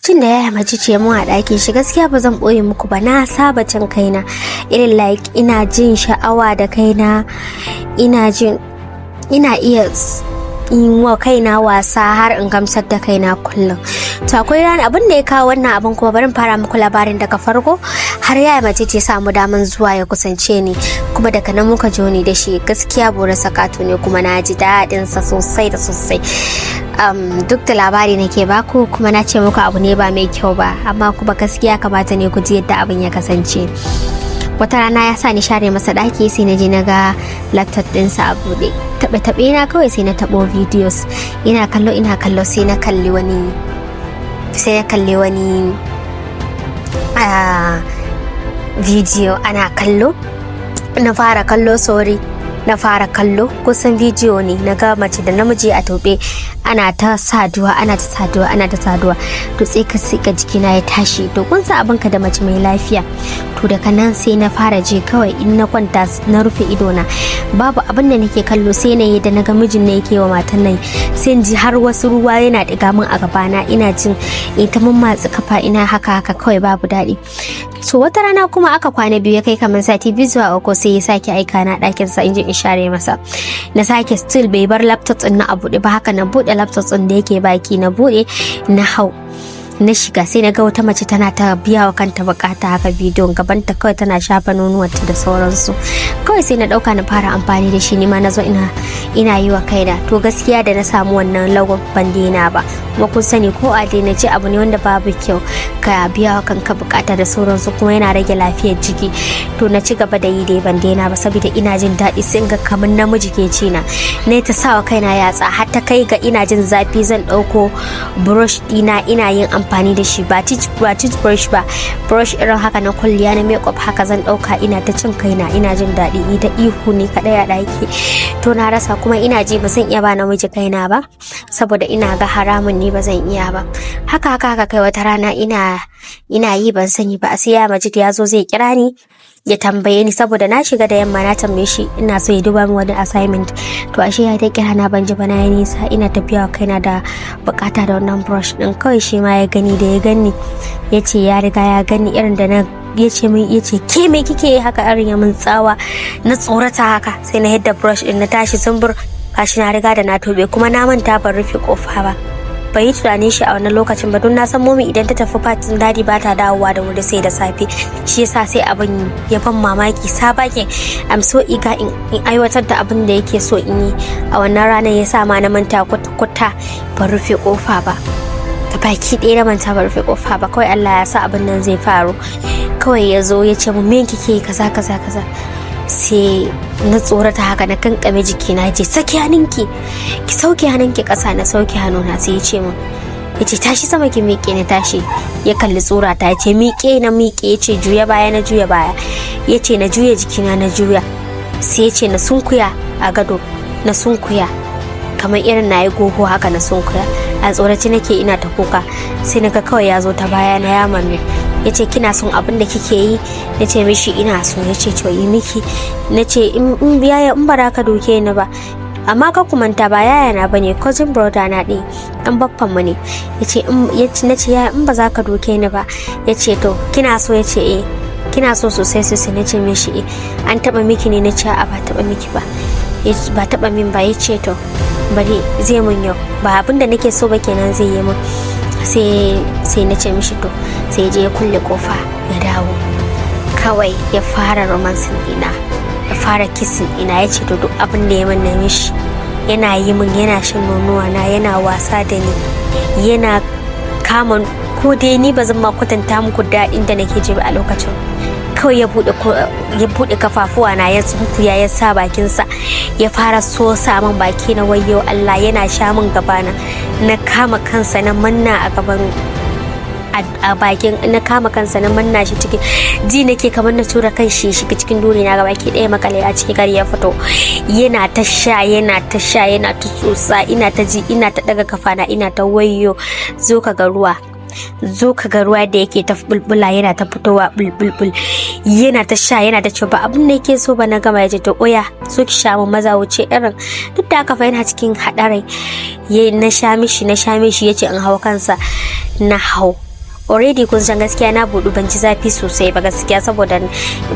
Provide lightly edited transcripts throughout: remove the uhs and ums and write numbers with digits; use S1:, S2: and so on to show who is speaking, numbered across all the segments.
S1: Cin da yaya mace ce mu a ɗakin shi, gaskiya ba zan ɓoye muku ba, na saba cin kaina, irin like ina jin sha'awa da kaina, ina jin ina iya yi wa kaina wasa har in gamsar da kaina kullum. To, akwai rana, abin da ya kawo wannan abin kuma, bari in fara muku labarin daga farko har yaya mace ce samu daman zuwa ya kusance ni, kuma daga nan muka joni da shi. Gaskiya bora sakato ne, kuma na ji daɗin sa sosai da sosai. Duk da labari nake baku kuma na ce muku abu ne ba mai kyau ba, amma kuma gaskiya kamata ne ku ji yadda abin ya kasance. Wata rana ya sa ni share masa ɗaki, sai na je na ga laptop ɗinsa a buɗe. Taɓe-taɓe na kawai sai na taɓo videos, ina kallo, ina kallo, sai na kalli wani video ana kallo. Na fara kallo, sorry, na fara kallo kusan video ne, na ga mace da namiji a tobe, ana ta saduwa, ana ta saduwa, ana ta saduwa. To, sai ka sika jikina ya tashi. To, kun san abinka da mace mai lafiya. To, daga nan sai na fara je kawai in na kwanta na rufe idona, babu abin da nake kallo sai na yi da na ga mijin ne yake wa matan nan. Sai in ji har wasu ruwa yana diga min a gabana, ina jin ita mun matsi kafa, ina haka haka kawai, babu daɗi. So wata rana kuma aka kwana biyu, ya kai kamar sati 2 zuwa 3, sai ya sake aika na ɗakin sa in je in share masa. Na sake, still bai bar laptop din na a buɗe ba. Haka na buɗe laptop din da yake baki, na buɗe, na hau, na shiga, sai na ga wata mace tana ta biya wa kanta bukata haka, bidiyon gabanta kawai, tana shafa nonuwarta da sauransu. Kawai sai na dauka na fara amfani da shi, ni ma na zo ina yi wa kaina. To, gaskiya da na samu wannan lagon ban daina ba. Kuma kun sani ko a daina ci, abu ne wanda babu kyau ka biya wa kanka bukata da sauransu, kuma yana rage lafiyar jiki. To, na ci gaba da yi dai, ban daina ba, saboda ina jin daɗi. Sai ga kamar namiji ke ci na. Na ta sawa kaina yatsa har ta kai ga ina jin zafi, zan ɗauko brush ɗina ina yin amfani da shi, ba toothbrush ba, brush irin haka na kwalliya, na makeup haka, zan ɗauka ina ta cin kaina, ina jin daɗi, ita ihu ne kaɗai a ɗaki. To, na rasa, kuma ina ji ba zan iya ba namiji kaina ba, saboda ina ga haramun ne, ba zan iya ba. Haka haka haka kai wata rana ina yi, ban sani ba, sai ya Majid ya zo zai kira ni ya tambaye ni, saboda na shiga da yamma, na tambaye shi ina so ya duba min wani assignment. To, ashe ya ta kira na, ban ji ba, na yi nisa ina tafiya kaina da bukata da wannan brush din. Kawai shi ma ya gani, da ya gani ya ce ya riga ya gani, irin da na ya ce min, ya ce, "Ke, me kike yi haka?" Irin ya min tsawa, na tsorata haka, sai na yadda brush din, na tashi zumbur. Gashi na riga da na tobe, kuma na manta ban rufe kofa ba. Bai yi tunanin shi a wannan lokacin ba, don na san mommy idan ta tafi partyn daddy ba ta dawowa da wuri sai da safe. Shi yasa sai abin ya ban mamaki sabakin I'm so eager in aiwatar da abin da yake so in yi a wannan ranar, ya sa ma na manta kwata-kwata ban rufe kofa ba. Ta baki ɗaya na manta ban rufe kofa ba. Kawai Allah ya sa abin nan zai faru. Kawai ya zo ya ce mu, "Me kike yi?" Kaza kaza kaza. Sai na tsorata haka, na kankame jikina. Ce, "Saki hannunki, ki sauke hannunki ƙasa." Na sauke hannuna. Sai ya ce min, ya ce, "Tashi sama ki miƙe." Na tashi. Ya kalli tsura ta, ya ce, "Miƙe." Na miƙe. Ya ce, "Juya baya." Na juya baya. Ya ce na juya jikina, na juya. Sai ya ce na sunkuya a gado. Na sunkuya kamar irin na yi goho haka, na sunkuya. A tsoraci nake, ina ta kuka. Sai na ga kawai ya zo ta baya na ya manne. Ya ce, "Kina son abin da kike yi?" Na ce mishi ina so. Ya ce, "To, yi miki." Na ce, "In yaya, in bara ka doke ni ba." Amma ka kumanta, ba yaya na bane, cousin brother na ɗin, dan baffan mu ne. Ya ce, na ce, "Yaya, in ba za ka doke ni ba." Ya ce, "To, kina so?" Ya ce, "Eh, kina so sosai sosai?" Na ce mishi eh. "An taba miki ne?" Na ce, "A, ba taba miki ba, ba taba min ba." Ya ce, "To, bari zai mun yau, ba abin da nake so ba kenan zai yi mun." Sai na ce mishi to. Sai je ya kulle kofa, ya dawo, kawai ya fara romancing dina, ya fara kissing ina. Ya ce to, duk abin da ya min na mishi. Yana yi min, yana shan nonuwa na, yana wasa da ni, yana kama ko dai ni ba zan ma kwatanta muku daɗin da nake ji ba a lokacin. Kawai ya buɗe kafafuwa na, ya sunkuya, ya sa bakinsa ya fara sosa min baki na. Wayyo Allah! Yana sha min gabana. Na kama kansa na manna a gaban a bakin, na kama kansa na manna shi cikin. Ji nake kamar na tura kan shi shiga cikin duri na gabaki ɗaya, makale a ciki kar ya fito. Yana ta sha, yana ta sha, yana ta tsotsa. Ina ta ji, ina ta daga kafana, ina ta wayyo. Zo ka ga ruwa, zo ka ga ruwa da yake ta bulbula, yana ta fitowa bulbulbul. Yana ta sha, yana ta cewa ba abin da yake so ba. Na gama, ya ce, "To, oya, so ki sha mu maza wuce." Irin duk da haka fa yana cikin hadarai. Na sha mishi, na sha mishi. Yace in hau kansa, na hau. Already kun san gaskiya na budu, ban ji zafi sosai ba gaskiya, saboda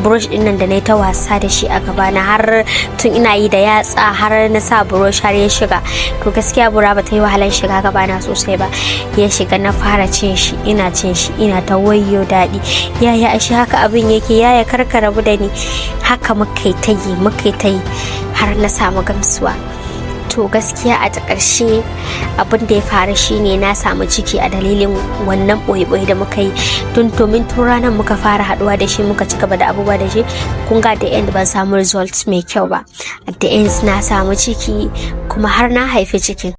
S1: brush din nan da na yi ta wasa da shi a gaba na, har tun ina yi da yatsa har na sa brush har ya shiga. To gaskiya bura ba ta yi wahalar shiga gaba na sosai ba. Ya shiga, na fara cin shi, ina cin shi, ina ta "Wayyo daɗi yaya, ashe haka abin yake? Yaya, karka rabu da ni." Haka muka yi ta yi, muka yi ta yi har na samu gamsuwa. To gaskiya a ƙarshe abin da ya faru shine na samu ciki a dalilin wannan ɓoye-ɓoye da muka yi. Tun domin tun ranar muka fara haɗuwa da shi, muka ci gaba da abubuwa da shi. Kun ga the end ban samu results mai kyau ba. At the end na samu ciki, kuma har na haifi cikin.